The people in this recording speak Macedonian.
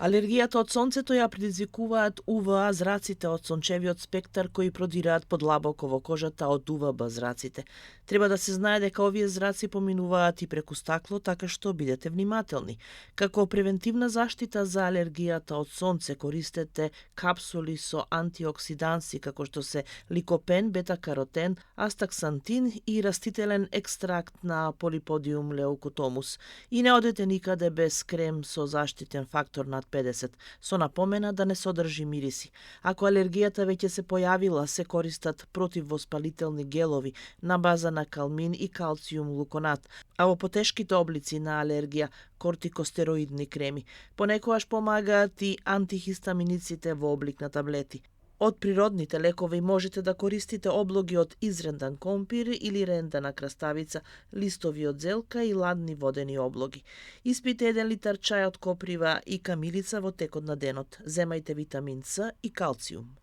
Алергијата од сонцето ја предизвикуваат УВА зраците од сончевиот спектар кои продираат подлабоко во кожата од УВБ зраците. Треба да се знае дека овие зраци поминуваат и преку стакло, така што бидете внимателни. Како превентивна заштита за алергијата од сонце користете капсули со антиоксиданси како што се ликопен, бета-каротен, астаксантин и растителен екстракт на Polypodium leucotomus. И не одете никаде без крем со заштитен фактор над 50, со напомена да не содржи мириси. Ако алергијата веќе се појавила, се користат противвоспалителни гелови на база на калмин и калциум луконат, а во потешките облици на алергија кортикостероидни креми. Понекогаш помагаат и антихистаминиците во облик на таблети. Од природните лекови можете да користите облоги од изрендан компир или рендана краставица, листови од зелка и ладни водени облоги. Испите 1 литар чај од коприва и камилица во текот на денот. Земајте витамин С и калциум.